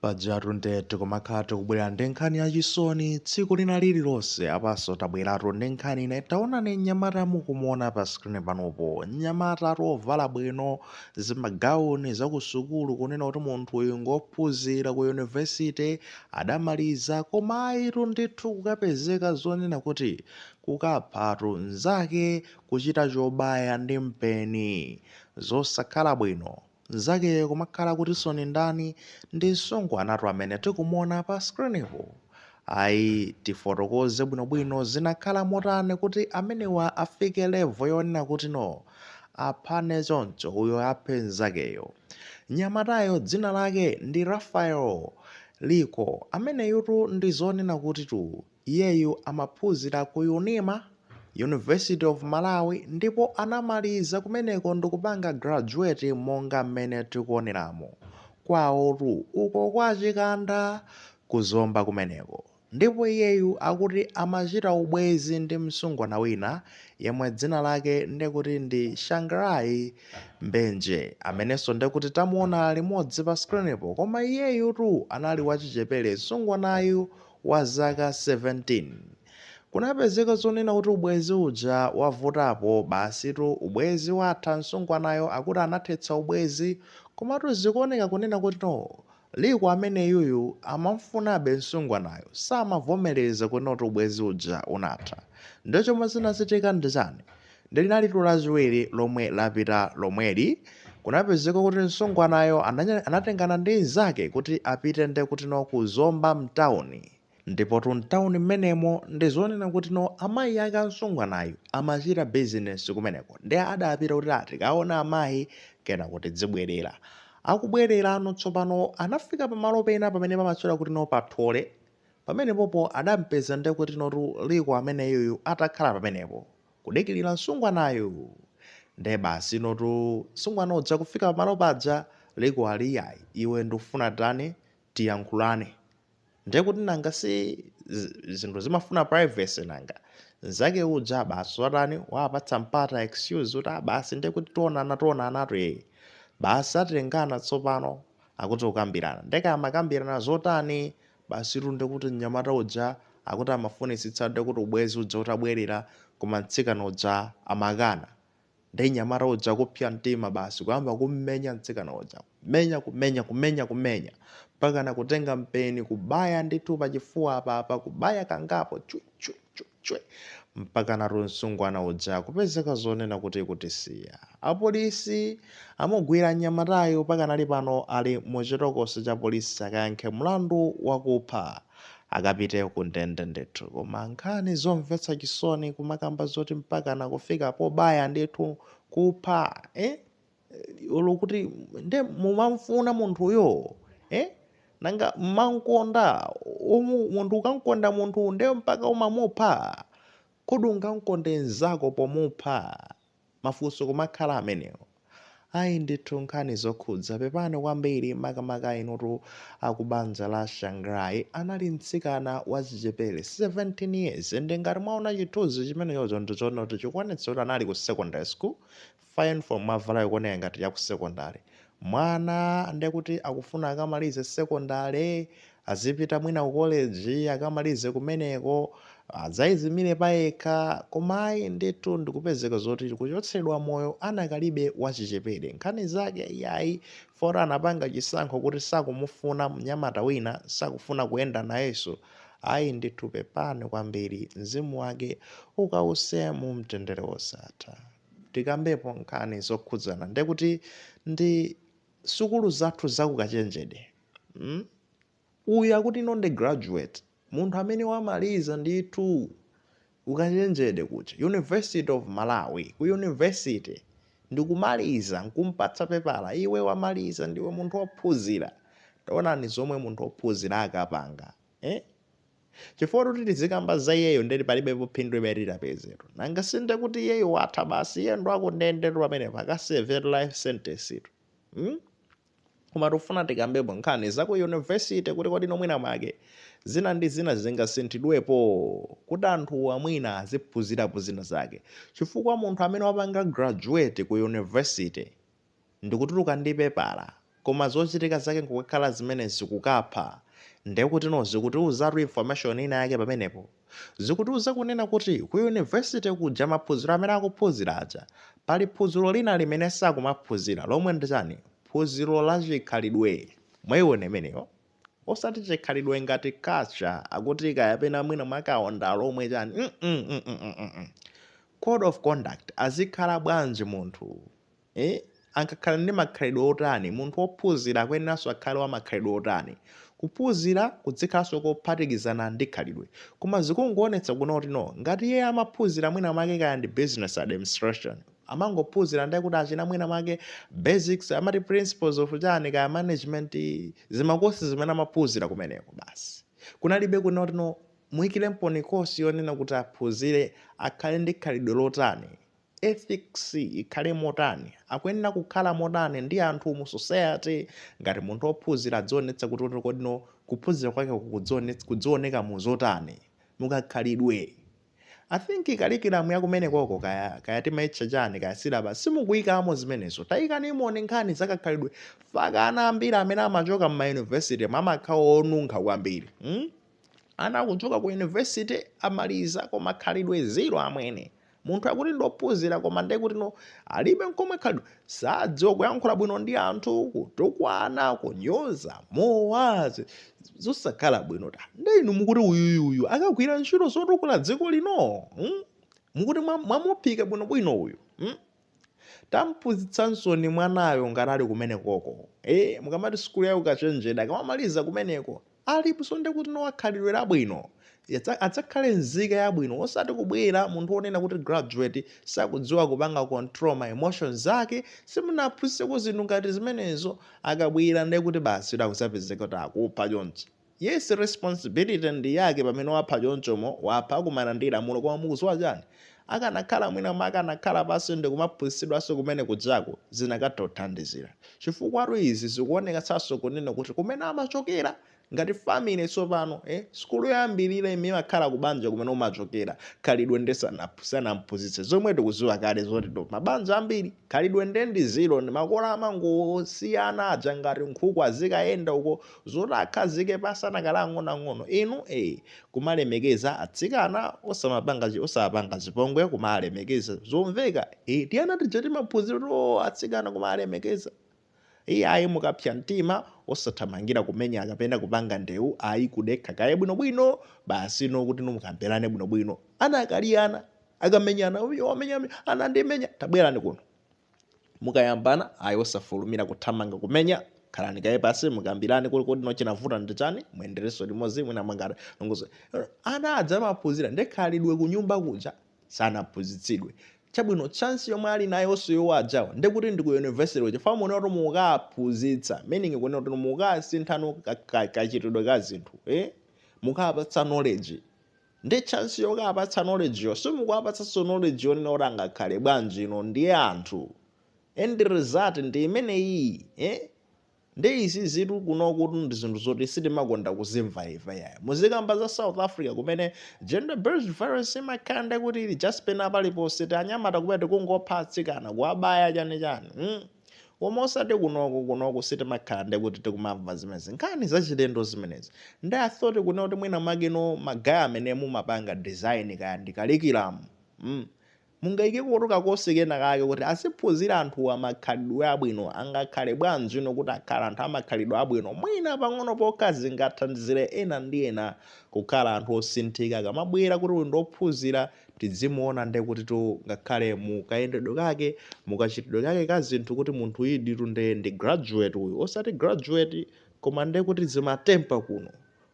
Pajatu nde tikumakhala tikubwera ndi nkhani yachisoni tsiku lina lililonse, apanso tabweratu ndi nkhani ina. Taonani mnyamata mukumuona pa screen panopo, mnyamata ovala bwino, zimagauni zakusukulu, kunena kuti munthu uyu ngophunzira ku university, adamaliza, koma ayitu ndithu kukapezeka zonena kuti kukaphatu mnzake, kuchita chobaya ndi mpeni, zosakhala bwino. Mnzakeyo kumakhala kutinso ni ndani? Ndi msungwanatu amene tikumuona pa screen-po. Ayi, tifotokoze bwinobwino zinakhala motani kuti amenewa afike level yonena kuti no, aphane choncho, uyo aphe mnzakeyo. Mnyamatayo dzina lake ndi Raphael Liko. Ameneyutu ndi zonena kuti tu Iyeyu amaphunzira ku Unima, University of Malawi, ndipo anamaliza kumeneko ndikupanga graduate monga mmene tikuoneramo. Kwawotu uko kwa Chikanda ku Zomba kumeneko. Ndipo iyeyu akuti amachita ubwezi ndi msungwana wina yemwe dzina lake ndekuti ndi Shangrai Mbenje amenenso ndekuti tamuona limodzi pa screen po, koma iyeyutu anali wachichepere msungwanayu wa zaka 17. Kunapezeka zonena kuti ubwenzi uja wavutapo, basitu ubwenzi watha, msungwanayo akuti anathetsa ubwenzi, komatu zikuoneka kunena kuti no, Liko ameneyuyu amamfunabe msungwanayo, samavomereza kunena kuti ubwenzi uja unatha. Ndiye chomwe zinachitika ndi chani? Ndiye linalitu Lachiwiri lomwe lapita lomweli, kunapezeka kuti msungwanayo anatengana ndi mnzake kuti apite ndekutino ku Zomba mtauni. Ndipotu mtauni mmenemo ndi zonena kutino amayi ake a msungwanayu amachita bizinesi kumeneko. Ndiye adapita kuti tikaone amayi kenako tidzibwerera. Akubwererano tsopano anafika pamalo pena pamene pamatchedwa kutino pa Thole. Pamenepopo adampeza ndekutinotu Liko ameneyuyu atakhala pamenepo kudikilira msungwanayu. Nde basi notu msungwana uja kufika pamalo paja, Liko ali, "Iyayi iwe, ndikufuna tani, tiyankhulane." Ndekuti nanga si zinthu zimafuna privacy nanga? Nzake uja basi watani, wapatsa mpata, excuse kuti ah, basi ndekuti tionana, tionanatu ee. Basi atengana tsopano, akuti kukambirana. Ndeke amakambirana zotani? Basitu ndekuti mnyamata uja akuti amafunitsitsa ndekuti ubwezi uja utabwerera, koma mtsikana uja amakana. Nde mnyamata uja kupsa mtima, basi kuyamba kummenya mtsikana uja, kumenya, kumenya, kumenya, kumenya, mpakana kutenga mpeni kubaya ndithu pachifuwa apapa, kubaya kangapo, chwe chwe chwe chwe, mpakanatu msungwana uja kupezeka zonena kuti kutisiya. Apolisi amugwira mnyamatayu, pakanali pano ali muchitokosi cha polisi akayankhe mlandu wakupha, akapite ku ndende ndithu. Koma nkhani zomvetsa chisoni, kumakamba zoti mpakana kufika pobaya ndithu, kupha, eh? Olo kuti nde mumamfuna munthuyo, eh? Nanga mmankonda umu? Munthu ukankonda munthu nde mpaka umamupha? Kodi ungankonde mnzako pomupha? Mafunso kumakhala amenewo. Ayi ndithu, nkhani zokhudza. Pepani kwambiri, makamaka inutu akubanja la Shangrai. Anali mtsikana wachichepere, 17 years, ndi ngati mwaona chithunzi chimenechocho ndichoona kuti chikuonetsa kuti anali ku secondary school. Fa uniform avala ikuoneka ngati ya ku secondary. Mwana ndekuti akufuna akamalize secondary, azipita mwina ku college, akamalize kumeneko adzayizimire payekha, koma ayi ndithu, ndikupezeka zoti kuchotsedwa moyo anakalibe wachichepere. Nkhani zake iyayi, fora anapanga chisankho kuti sakumufuna mnyamata wina, sakufuna kuyenda nayenso. Ayi ndithu, pepani kwambiri, mzimu wake ukause mu mtendere wosatha. Tikambepo nkhani zokhudzana ndekuti ndi sukulu zathu zakukachenjede, Uyu akuti ino ndi graduate, munthu amene wamaliza ndithu ukachenjede kuja, University of Malawi, ku university ndikumaliza, nkumpatsa pepala, "Iwe wamaliza, ndiwe munthu wophunzira." Taonani zomwe munthu wophunzira akapanga, eh? Chifukwa kuti tizikamba za iyeyo ndeti palibepo phindu imene titapezetu. Nanga sinde kuti iyeyo watha basi, iye ndo akundendetu pamenepo, akaserve life sentence tu, Koma tikufuna tikambepo nkhani za ku university kuti kodi nomwina mwake zina ndi zina zingasinthidwepo kuti anthuwa mwina aziphunzirapo zina zake, chifukwa munthu amene wapanga graduate ku university ndikutuluka ndi pepala Koma zochitika zake nkukakhala zimenezi, kukapha, ndekuti no zikutiuzatu information ina yake pamenepo. Zikutiuza kunena kuti ku university kuja, maphunziro amene akuphunzira aja, pali phunziro lina limene sakumaphunzira, lomwe ndi chani? Phunziro la chikhalidwe. Mwayiona imeneyo? Osati chikhalidwe ngati culture, akuti kaya pena mwina mwakaonda lomwe chani, Code of conduct, azikhala bwanji munthu, eh? Ankakhala ndi makhalidwe otani? Munthu wophunzira akuyeneranso akhale wa makhalidwe otani? Kuphunzira kudzikhalanso kophatikizana ndi khalidwe. Koma zikungoonetsa kuno kuti no, ngati iye amaphunzira mwina mwake kaya ndi business administration, amangophunzira ndiye kuti achina mwina mwake basics, amati principles of chani, kaya management, zimakosi zimene amaphunzira kumeneko basi. Kunalibe kuno kuti no, muyikiremponi kosi yonena kuti aphunzire akhale ndi khalidwe lotani, ethics ikhale motani, akuyenera kukhala motani ndi anthu mu society. Ngati munthu wophunzira, adzionetsa kuti kodi no, kuphunzira kwake kudzioneka mu zotani, mukakhalidwe. I think curriculum yakumenekoko, kaya timaitcha chani, kaya syllabus, simukuyikamo zimenezo. Tayikanimo nkhani zakakhalidwe. Faka ana ambiri amene amachoka mma university amakhala onunkha kwambiri, Ana akuchoka ku university, amaliza, koma khalidwe zero amwene. Munthu akuti ndophunzira, koma ndiye kuti no, alibe nkomwe khalidwe, sadziwa kuyankhula bwino ndi anthu, kutukwana, kunyoza, mowa, zosakhala bwino. Ta ndi inu mukuti uyuyuyu akagwira ntchito zotukula dziko lino, Mukuti mwamuphika bwinobwino uyu, Tamphunzitsansoni mwanayo ngati ali kumenekoko. Mukamati sukulu yawo kachenjeda, akamamaliza kumeneko aliponso ndi kuti no, akhalidwe labwino, adzakhale nzika yabwino, osati kubwera munthu wonena kuti graduate, sakudziwa kupanga control ma emotions ake. Simunaphunzitseko zinthu ngati zimenezo. Akabwera ndiye kuti basi, akusapezeka kuti akupha chonchi. Yes, responsibility ndi yake. Pamene wapha chonchomo, wapha, akumana ndi lamulo. Koma mukudziwa chani? Akanakhala mwina akanakhala pasi ndi kumaphunzitsidwanso kumene kujako, zinakatha kuthandizira, chifukwa izi zikuonekatsanso kunena kuti kumene amachokera ngati family tsopano, sukulu yoyambirira imene imakhala kubanja kumene umachokera, khalidwe nde sanamphunzitse. Zomwe tikudziwa kale zoti do mabanja ambiri khalidwe nde ndi zero, ndi makolo amangosiyana aja ngati nkhuku, azikayenda uko. Zoti akhazike pasi anakale ang'onoang'ono inu, kumalemekeza atsikana, osamapanga zipongwe, kumalemekeza zomveka. Tiyana tija timaphunzira kuti o, atsikana kumalemekeza. Iye ayi, mukapsa mtima osathamangira kumenya kapena kupanga ndewu, ayi, kudekha kaye bwinobwino basi, no kuti no, mukambirane bwinobwino. Ana akaliyana, akamenyana, uyo wamenya, anandimenya, tabwerani kuno. Mukayambana, ayi, osafulumira kuthamanga kumenya, khalani kaye pasi, mukambirane kuli kuti no, chinavuta ndi chani, muyenderenso limodzi. Mwina mwangati nongozo ana adza amaphunzira ndi khalidwe kunyumba kuja sanaphunzitsidwe. Chabwino, chance yomwe ali nayonso iwo ajawa ndikuti ndi ku university kuja. Chifukwa muone kuti mukaphunzitsa, meaning kunena kuti mukasinthano kachitidwe ka zinthu, Mukapatsa knowledge, ndi chance yokapatsa knowledge yo, simukuwapatsanso knowledge yonena kuti angakhale bwanji ino ndiye anthu. End result ndi imeneyi, Ndi izi zitu kunoku ndi zinthu zoti sitimakonda kuzimva ife yayi. Muzikamba za South Africa, kumene gender based violence imakhala ndi kuti ili just pena paliponse, ti anyamata kumene tikungopha atsikana, kuwabaya, chani chani, Koma osati kunoku. Kunoku sitimakhala ndi kuti tikumamva zimenezi, nkhani zachilendo zimenezi. Ndi I thought kunena kuti mwina makino ma guy amene mumapanga design kaya ndi curriculum, Mungayike koto kakosi kena kake kuti aziphunzira anthuwa makhalidwe abwino, angakhale bwanji no, kuti akhale anthu amakhalidwe abwino. Mwina pang'ono pokha zingathandizire ena ndi ena kukhala anthu osinthika. Akamabwera kuti uyu ndi ophunzira, tidzimuona nde kuti tu ngakhale mu kayendedwe kake, mukachitidwe kake ka zinthu, kuti munthu uyu ditu nde ndi graduate uyu, osati graduate koma nde kuti zimatempa kuno,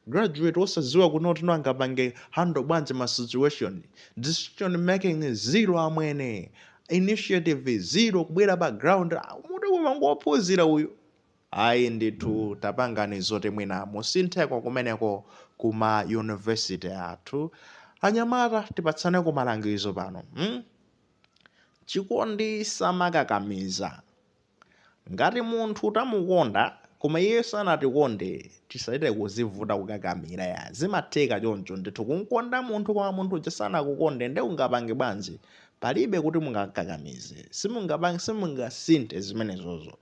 graduate osadziwa kuno tino angapange handle bwanji ma situation, decision making zero amwene, initiative zero, kubwera pa ground, ah, muti kumangophunzira uyu. Ayi ndithu, tapangani zoti mwina musintheko kumeneko kuma university athu. Anyamata, tipatsaneko malangizo pano, Chikondi samakakamiza. Ngati munthu tamukonda koma iye sanatikonde, tisachite kuzivuta kukakamira ya. Zimatheka choncho ndithu, kunkonda munthu koma munthu uja sanakukonde, nde ungapange bwanji? Palibe kuti mungakakamize, simungapange, simungasinthe zimenezozo.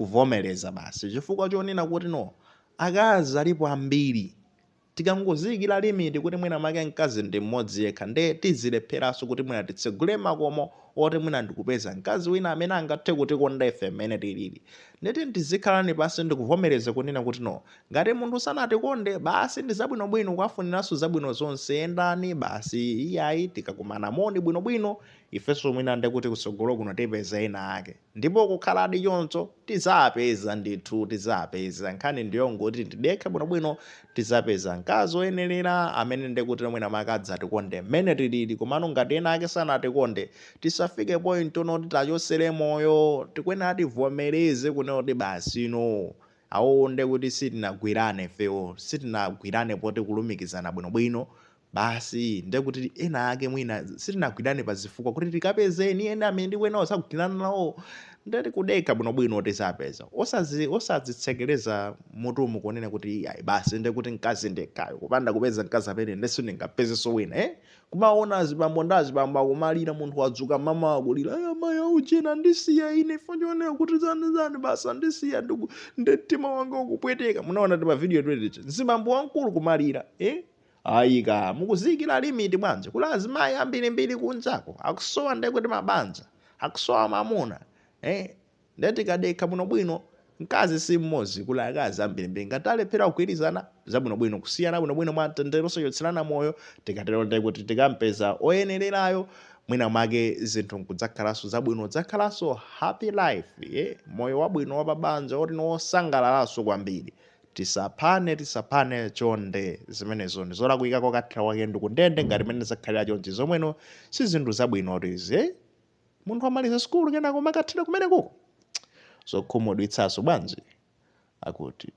Kuvomereza basi chifukwa chonena kuti no, akazi alipo ambiri. Tikangoziyikira limit kuti mwina make mkazi ndi mmodzi yekha, nde tizilepheranso kuti mwina titsegule makomo oti mwina ndikupeza mkazi wina amene angathe kutikonda ife mmene tilili. Ndeti tizikhalani pansi ndikuvomereza kunena kuti no, ngati munthu sanatikonde, basi, ndi zabwinobwino, kuwafuniranso zabwino zonse, yendani basi, iyayi, tikakumana moni bwinobwino. Ifenso mwina ndekuti kutsogolo kuno tipeza ena ake, ndipo kukhaladi choncho tizapeza ndithu, tizapeza. Nkhani ndiyongoti tidekhe bwinobwino, tizapeza mkazi oyenerera amene ndekuti mwina make adzatikonde mmene tilili. Komano ngati ena ake sanatikonde, tisafike point onoti tachosere moyo. Tikuyenera tivomereze kunena kuti basi, no, awo ndekuti sitinagwirane, ifewo sitinagwirane poti kulumikizana bwinobwino. Basi, ndekuti ena ake mwina sitinagwirane pa zifukwa kuti tikapezeni ena amene ndikuena osagwirana nawo. Ndeti kudekha bwinobwino tizapeza, osadzitsekereza mutumu kunena kuti ayi, basi, ndekuti mkazi ndekhayo, kupanda kupeza mkazi amene ndeso ndingapezenso wina, eh? Kumaona azibambo ndi azibambo akumalira, munthu wadzuka mama akulira, "Aya, amayi auchena ndisiya ine ifo chionera kuti zani zani, basi andisiya, ndi mtima wanga ukupweteka." Munaona ti pa video twetichi mzibambo wamkulu kumalira, eh? Ayika mukuziyikira limit bwanji? Kuli azimayi ambirimbiri kunjako akusowa ndekuti mabanja, akusowa mamuna, eh? Ndeti kadekha bwinobwino, mkazi si mmodzi, kuli akazi ambirimbiri. Ngati alephera kugwirizana zabwinobwino, kusiyana bwinobwino mwamtendere, osachotserana moyo, tikatero ndekuti tikampeza oyenererayo. Mwina mwake zinthu nkudzakhalanso zabwino, dzakhalanso happy life, eh? Moyo wabwino wapabanja oti wosangalalanso kwambiri. Tisaphane, tisaphane chonde, zimenezo ndi zolakwika. Kokathira kwake ndikundende ngati mene zakhalira chonchi. Zomweno si zinthu zabwino tizi, eh? Munthu amaliza sukulu kenako makathira kumene kuko, zokhumudwitsanso bwanji akuti.